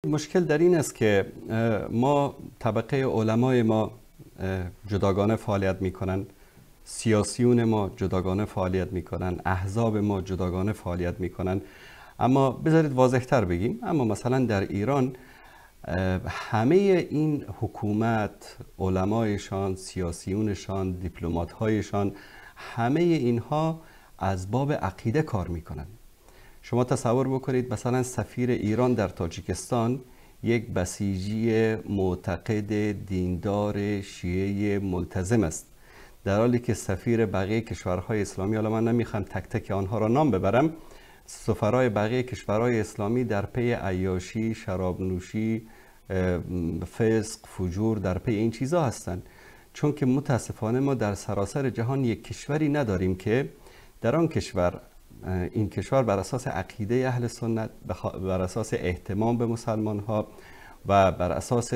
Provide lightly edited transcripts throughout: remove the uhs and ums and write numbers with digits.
مشکل در این است که ما طبقه علمای ما جداگانه فعالیت میکنن، سیاسیون ما جداگانه فعالیت میکنن، احزاب ما جداگانه فعالیت میکنن. اما بذارید واضح تر بگیم، اما مثلا در ایران همه این حکومت، علمایشان، سیاسیونشان، دیپلمات‌هایشان، همه اینها از باب عقیده کار میکنن. شما تصور بکنید مثلا سفیر ایران در تاجیکستان یک بسیجی معتقد دیندار شیعه ملتزم است، در حالی که سفیر بقیه کشورهای اسلامی، حالا من نمیخوام تک تک آنها را نام ببرم، سفرای بقیه کشورهای اسلامی در پی عیاشی، شراب نوشی، فسق، فجور، در پی این چیزا هستند. چون که متاسفانه ما در سراسر جهان یک کشوری نداریم که در آن کشور، این کشور بر اساس عقیده اهل سنت، بر اساس اهتمام به مسلمان ها و بر اساس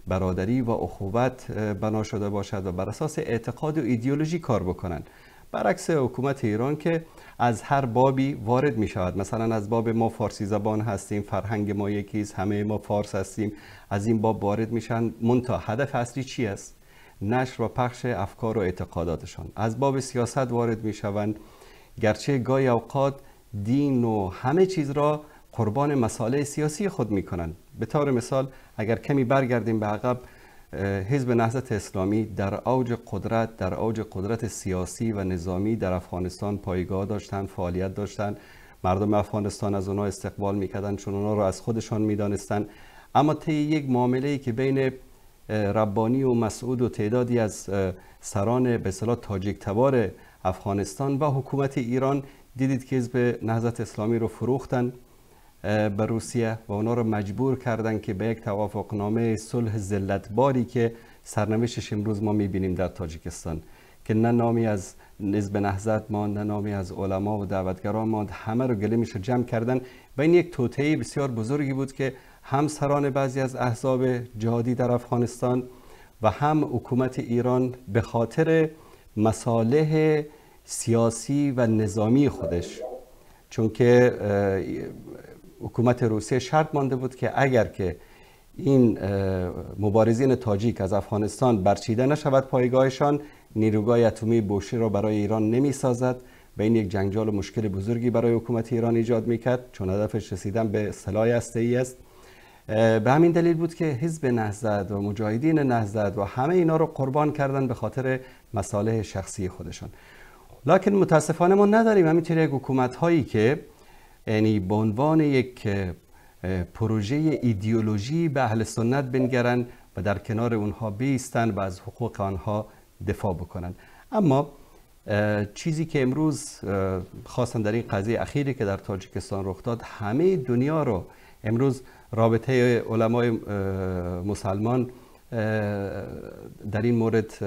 برادری و اخوت بنا شده باشد و بر اساس اعتقاد و ایدئولوژی کار بکنند. برعکس حکومت ایران که از هر بابی وارد می شود، مثلا از باب ما فارسی زبان هستیم، فرهنگ ما یکیست، همه ما فارس هستیم، از این باب وارد میشن. منتها هدف اصلی چی است؟ نشر و پخش افکار و اعتقاداتشان. از باب سیاست وارد می شوند، گرچه گاهی اوقات دین و همه چیز را قربان مسائل سیاسی خود می کنند. به طور مثال اگر کمی برگردیم به عقب، حزب نهضت اسلامی در اوج قدرت، در اوج قدرت سیاسی و نظامی در افغانستان پایگاه داشتند، فعالیت داشتند، مردم افغانستان از اونها استقبال میکردند چون اونها را از خودشان میدانستند. اما طی یک معامله‌ای که بین ربانی و مسعود و تعدادی از سران به اصطلاح تاجیک تبار افغانستان و حکومت ایران، دیدید که حزب نهضت اسلامی رو فروختن به روسیه و اونا رو مجبور کردن که به یک توافقنامه صلح ذلتباری که سرنوشتش امروز ما میبینیم در تاجیکستان، که نه نامی از حزب نهضت ما، نه نامی از علما و دعوتگران ما، همه رو گلیمش رو جمع کردن و این یک توطئه بسیار بزرگی بود که هم سران بعضی از احزاب جهادی در افغانستان و هم حکومت ایران به خاطر مصالح سیاسی و نظامی خودش، چون که حکومت روسیه شرط مانده بود که اگر که این مبارزین تاجیک از افغانستان برچیده نشود پایگاهشان، نیروگاه اتمی بوشهر را برای ایران نمی سازد و این یک جنجال و مشکل بزرگی برای حکومت ایران ایجاد میکرد، چون هدفش رسیدن به سلاح هسته‌ای است. به همین دلیل بود که حزب نهضت و مجاهدین نهضت و همه اینا رو قربان کردن به خاطر مصالح شخصی خودشان. لکن متاسفانه ما نداریم همینطور یک حکومت هایی که یعنی به عنوان یک پروژه ایدئولوژی به اهل سنت بنگرن و در کنار اونها بیستن و از حقوق آنها دفاع بکنن. اما چیزی که امروز خاصا در این قضیه اخیری که در تاجیکستان رخ داد، همه دنیا رو امروز رابطه علمای مسلمان در این مورد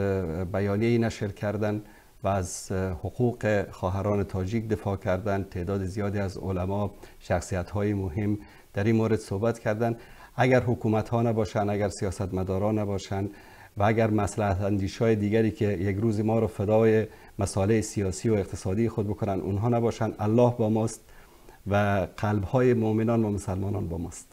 بیانیه‌ای نشر کردن و از حقوق خواهران تاجیک دفاع کردند. تعداد زیادی از علما، شخصیت‌های مهم در این مورد صحبت کردند. اگر حکومت‌ها نباشند، اگر سیاستمداران نباشند و اگر مصلحت اندیش‌های دیگری که یک روز ما رو فدای مسائل سیاسی و اقتصادی خود بکنن اونها نباشند، الله با ماست و قلب‌های مؤمنان و مسلمانان با ماست.